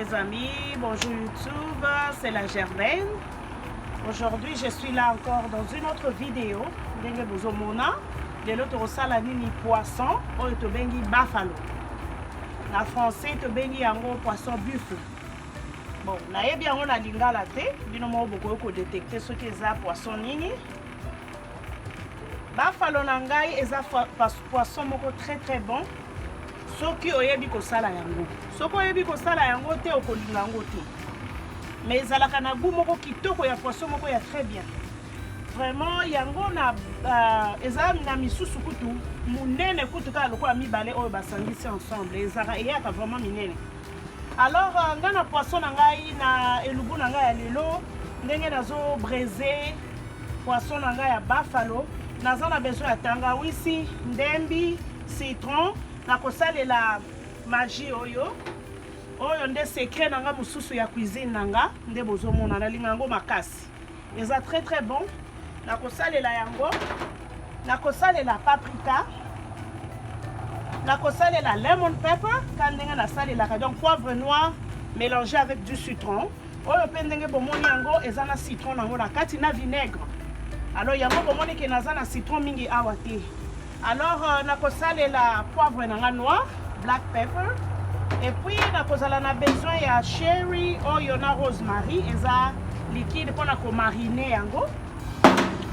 les amis, bonjour YouTube, c'est la Germaine. Aujourd'hui, je suis là encore dans une autre vidéo. Ndenge bozomona, lelo tokosala nini poisson oyo tobengi buffalo. Na français tobengi yango poisson buffle. Bon, nayebi yango na lingala te, bino moko bokoki kodetecte soki eza poisson nini. Buffalo na ngai eza poisson moko très très bon. Soki oyebi kosala yango. Soki oyebi kosala yango te, okolinga yango te. Mais ezalaka na goût moko kitoko ya poisson moko ya très bien. Vraiment yango na uh, eza na misusu kutu munene kutu kaka lokola mibale oyo basangisi ensemble ezalaka eyaka vraiment minene. Alors uh, ngai na poisson na ngai na elubu na ngai ya lelo ndenge nazo braiser poisson na ngai ya buffalo naza na besoin ya tangawisi, ndembi, citron nakosalela magie oyo oyo nde secret na nga mosusu ya cuisine na nga nde bozomona nalinga yango makasi eza très très bon nakosalela yango nakosalela paprika nakosalela lemon pepper ka ndenge nasalelaka donc poivre noir mélangé avec du citron oyo mpe ndenge bomoni yango eza na citron nango na kati na vinaigre alors yango bomoni ke naza na citron mingi awa te alors euh, nakosalela poivre na nga noir black pepper et puis nakozala na besoin ya sherry oyo na rosemary eza liquide mpona komarine yango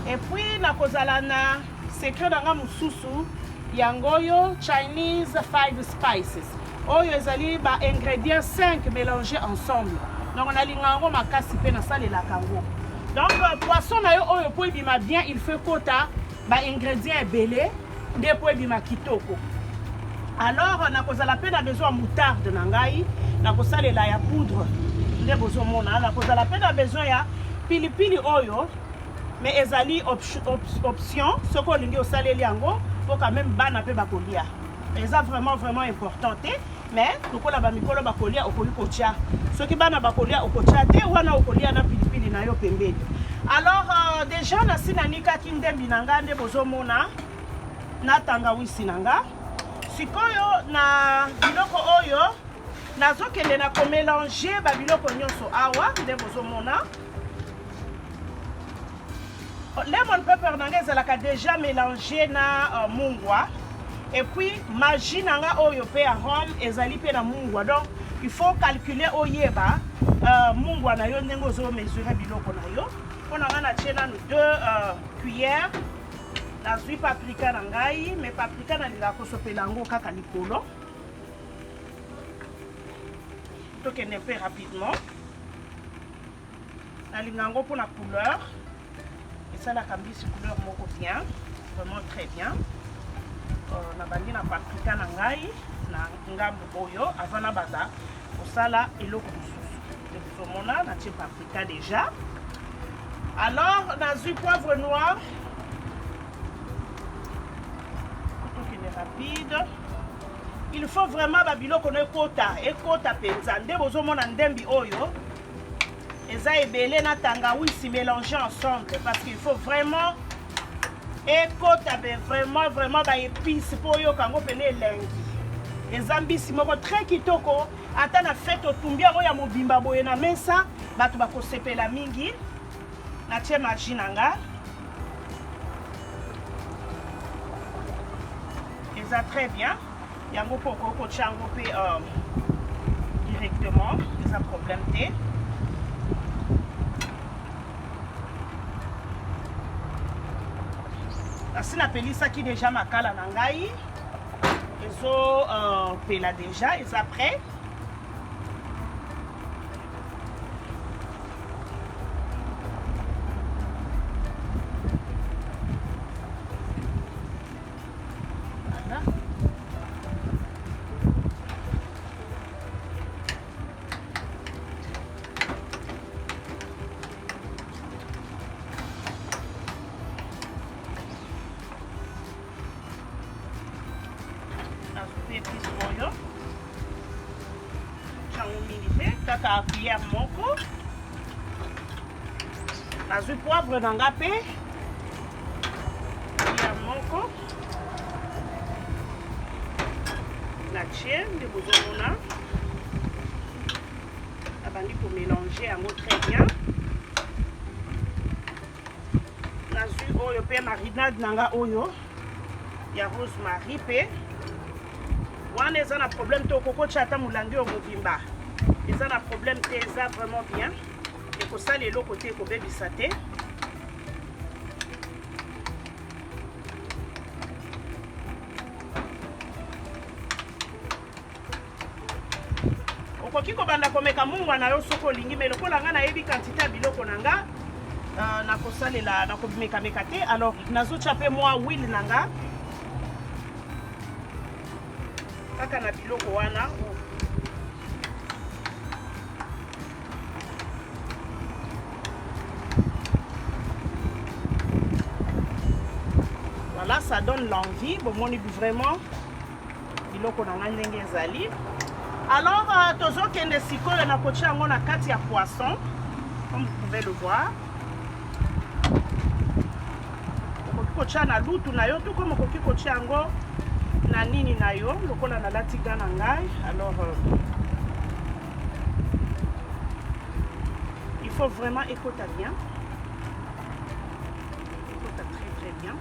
et puis nakozala na secret na nga mosusu yango oyo chinese 5 spices oyo ezali ba ingrédients 5 mélangés ensemble donc nalinga yango makasi mpe nasalelaka yango donc euh, poisson na yo oyo mpo ebima bien il faut ekota ba ingrédients ebele nde mpo ebima kitoko alors nakozala mpe na besoin ya moutarde na ngai nakosalela ya poudre nde bozomona nakozala mpe na besoin ya pilipili oyo mais ezali option soki olingi osaleli yango mpo quand même bana mpe bakolia eza vraiment vraiment important te mais lokola bamikolo bakolia okoki kotya soki bana bakolia okotya te wana okolia na pilipili na yo pembeni alors euh, déjà nasi nanikaki ndembi na nga nde bozomona na tangawisi na nga sikoyo na biloko oyo nazokende na komelange babiloko nyonso awa nde bozomona Lemon pepper na nga ezalaka deja mélange na uh, mungwa et puis magie na nga oyo pe ya rhum ezali pe na mungwa donc il faut calculer oyeba uh, mungwa na yo ndenge ozo mesurer biloko na yo mpo na nga natie nanu deux uh, cuillère nazwi paprika na ngai mais paprika nalingaka kosopela yango kaka likolo tokende mpe rapidement Nalinga yango mpona couleur, esalaka mbisi couleur moko bien, vraiment très bien. Euh, nabandi na paprika na ngai na ngambo oyo avant nabanda kosala eloko mosusu. Tozomona natie paprika déjà. Alors nazwi poivre noir, tokende rapide. Il faut vraiment babiloko no ekota ekota mpenza nde bozomona ndembi oyo eza ebele na tangawisi mélange ensemble parce qu'il faut vraiment ekota be vraiment vraiment ba épices mpo oyoka yango mpena elengi eza mbisi moko très kitoko ata na fete otumbi yango ya mobimba boye na mesa bato bakosepela mingi natie magie na nga eza très bien yango mpo okoki kotya yango mpe euh, directement eza problème te nasi napelisaki deja makala na ngai ezopela euh, deja eza prêt Kaka cuillère moko nazwi poivre na nga mpe ya moko natie nde bozomona. Nabandi komélange yango très bien. Nazwi oyo mpe marinade na nga oyo ya rosemary mpe wana eza na problème te, okokotya ata molangi oyo mobimba, eza na problème te, eza vraiment bien, ekosala eloko te, ekobebisa te. Okoki kobanda komeka mungwa na yo soki olingi, mais lokola nga nayebi quantité ya biloko na nga, nakosalela, nakomekameka te. Alors nazotya mpe mwa huile na nga kaka na biloko wana. Voilà, ça donne l'envie. Bomoni vraiment biloko na ngai ndenge ezali. Alors tozokende sikoyo na kotia yango na kati ya poisson, comme vous pouvez le voir. Okoki kotia na lutu na yo, tout comme okoki kotia yango na nini na yo, lokola nalati gant na ngai. Alors il faut vraiment ekota bien, ekota très très bien.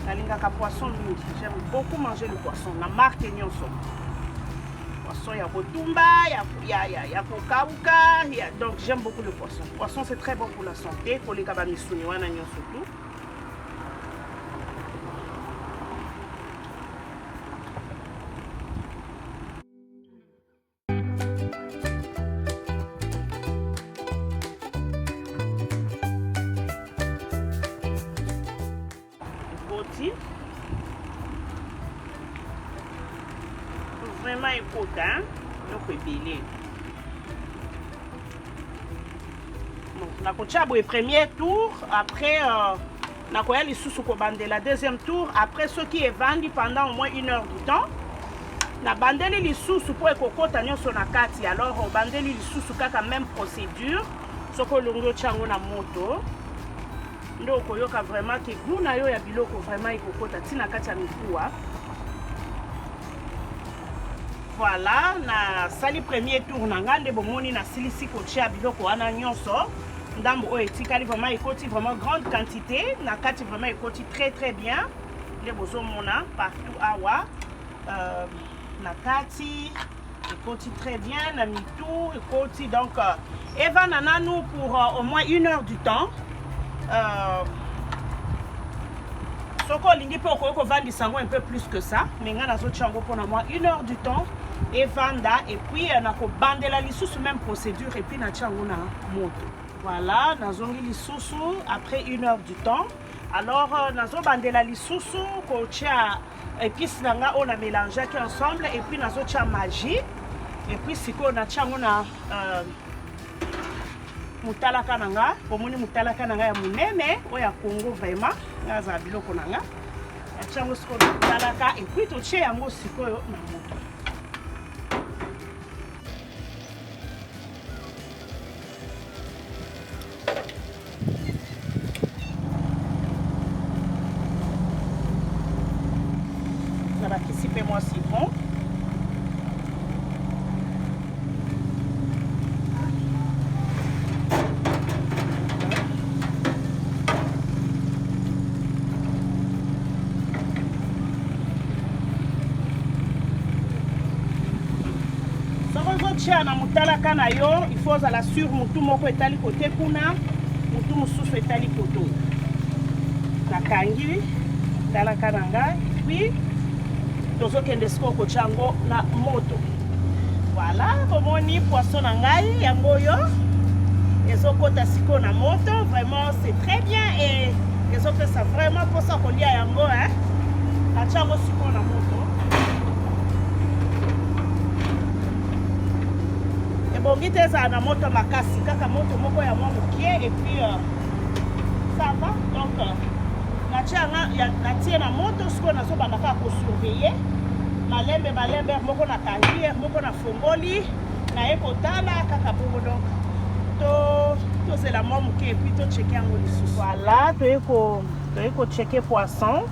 Nalingaka poisson mingi, j'aime beaucoup manger le poisson na marque nyonso, poisson ya kotumba, ya kokauka, donc j'aime beaucoup le poisson. Poisson, c'est très bon pour la santé koleka bamisuni wana nyonso tout. Ekoti vraiment, ekota eloko ebele. Bon, nakotia boye premier tour, après nakoya lisusu kobandela deuxième tour. Après, soki evandi pendant au moins une heure du temps, nabandeli lisusu mpo ekokota nyonso na kati. Alors obandeli lisusu kaka même procédure. Soki olongi otia yango na moto, nde okoyoka vraiment ke goût na yo ya biloko vraiment ekokota ntina kati ya mikuwa. Voilà, nasali premier tour na nga nde bomoni nasilisi kotia biloko wana nyonso. Ndambo oyo etikali vraiment ekoti vraiment grande quantité na kati, vraiment ekoti très très bien nde bozomona partout awa. Na kati ekoti très bien, na mitu ekoti. Donc evanda nanu pour au moins une heure du temps. Soki olingi mpe, okoki kovandisa yango un peu plus que ça, mais ngai nazotia yango mpona mwa une heure du temps evanda, et puis nakobandela lisusu même procédure et puis natia yango na moto. Voilà, nazongi lisusu après une heure du temps. Alors nazobandela lisusu kotia épice na nga oyo na mélangeaki ensemble, et puis nazotia Maggi, et puis sikoyo natia yango na motalaka na nga. Bomoni motalaka na nga ya monene oyo ya Congo, vraiment nga azala biloko na nga. Natia yango sikoyo na motalaka et puis totie yango sikoyo na moto. Nabakisi mpe mwa citron. Soki ozotia na motalaka na yo, il faut ozala sur motu moko etali kote kuna, motu mosusu etali koto. Nakangi motalaka na ngai, puis tozokende sikoyo kotia yango na moto. Voilà, bomoni poisson na ngai yango oyo ezokota sikoyo na moto. Vraiment, c'est très bien et ezopesa vraiment mposa kolia yango, hein? Natia yango sikoyo na moto. Ebongi te ezala na moto makasi, kaka moto moko ya mwa mokie et puis ça va. Donc natie na moto sikoyo, nazobanda kaka kosurveiller. Malembe malembe, heure moko nakangi, heure moko nafongoli, naye kotala kaka bongo. Donc to tozela mwa moke et puis tocheke yango lisusu. Voilà, toye ko toye kocheke poisson.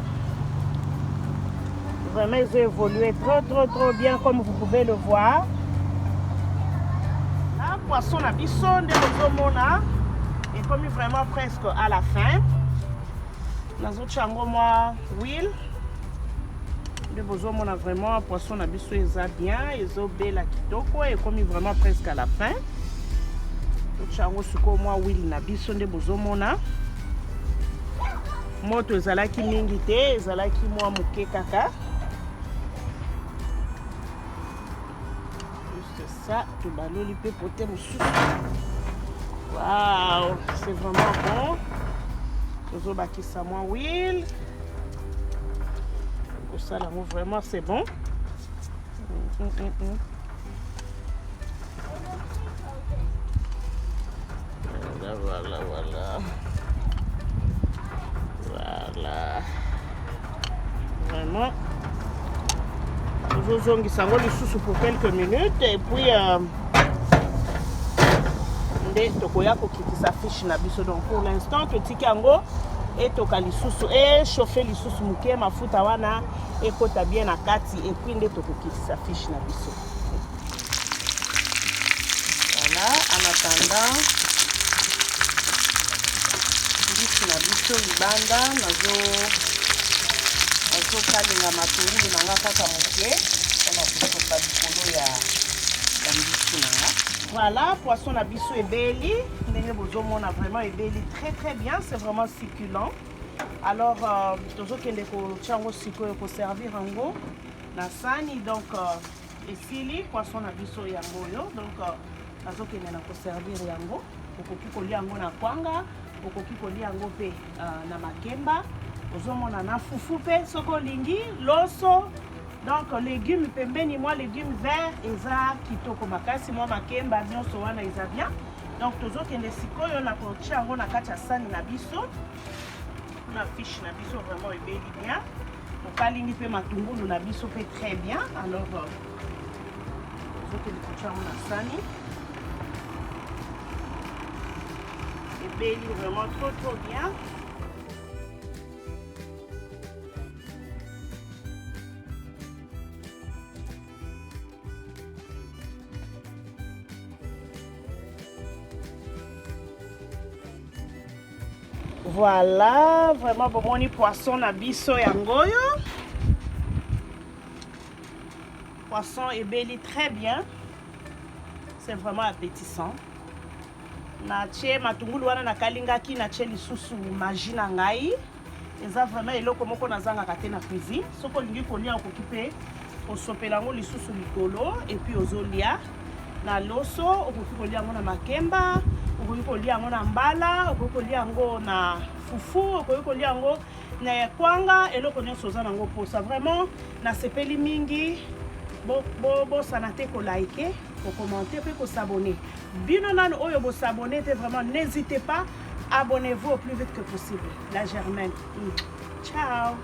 Vraiment, ils ont évolué trop trop trop bien, comme vous pouvez le voir. Na poisson na biso, nde bozomona, ekomi vraiment presque à la fin. Nazotia yango mwa huile. Nde bozomona, vraiment poisson na biso eza bien, ezobela kitoko, ekomi vraiment presque à la fin. Totia yango sikoyo mwa huile na biso. Nde bozomona, moto ezalaki mingi te, ezalaki mwa moke kaka. Juste ça, tobaloli mpe pote mosusu. Wow, c'est vraiment bon. Tozobakisa mwa huile, kosala yango vraiment, c'est bon. Voilà, voilà, vraiment tozozongisa yango lisusu pour quelques minutes et puis nde tokoya kokitisa fish na biso. Donc pour l'instant totiki yango etoka lisusu, echauffe lisusu moke, mafuta wana ekota bien na kati et puis nde tokokitisa fish na biso. Voilà, en attendant, mbisi na biso libanda, nazo nazokalinga matungulu na nga kaka moke mpona kosopa likolo ya mbisi na nga. Voilà, poisson na biso ebeli. Ndenge bozomona, vraiment ebeli très très bien, c'est vraiment succulent. Alors tozokende kotia yango sikoyo, koservir yango na sani. Donc esili, poisson na biso yango oyo. Donc nazokende na koservir yango. Okoki kolia yango na kwanga, okoki kolia yango mpe na makemba, ozomona, na fufu mpe soki olingi, loso. Donc légume pembeni, mwa légume vert eza kitoko makasi, mwa makemba, nyonso wana eza bien. Donc tozokende sikoyo na kotia yango na kati ya sani na biso. Na fish na biso vraiment ebeli bien, tokalingi mpe matungulu na biso mpe très bien. Alors tozokende kotia yango na sani. Ebeli vraiment trop trop bien. Voilà, vraiment bomoni poisson na biso yango oyo. Poisson ebeli très bien, c'est vraiment appétissant. Natie matungulu wana nakalingaki, natie lisusu Maggi na ngai. Eza vraiment eloko moko nazangaka te na cuisine. Soki olingi kolia, okoki mpe kosopela yango lisusu likolo et puis ozolia na loso. Okoki kolia yango na makemba, okoki kolia yango na mbala, okoki kolia yango na fufu, okoki kolia yango na kwanga, eloko nyonso oza nango mposa. Vraiment nasepeli mingi. Bosana te kolike, kocommenter mpe kos'abonner. Bino nano oyo bos'abonner te, vraiment n'hésitez pas, abonnez-vous au plus vite que possible. La Germaine, ciao.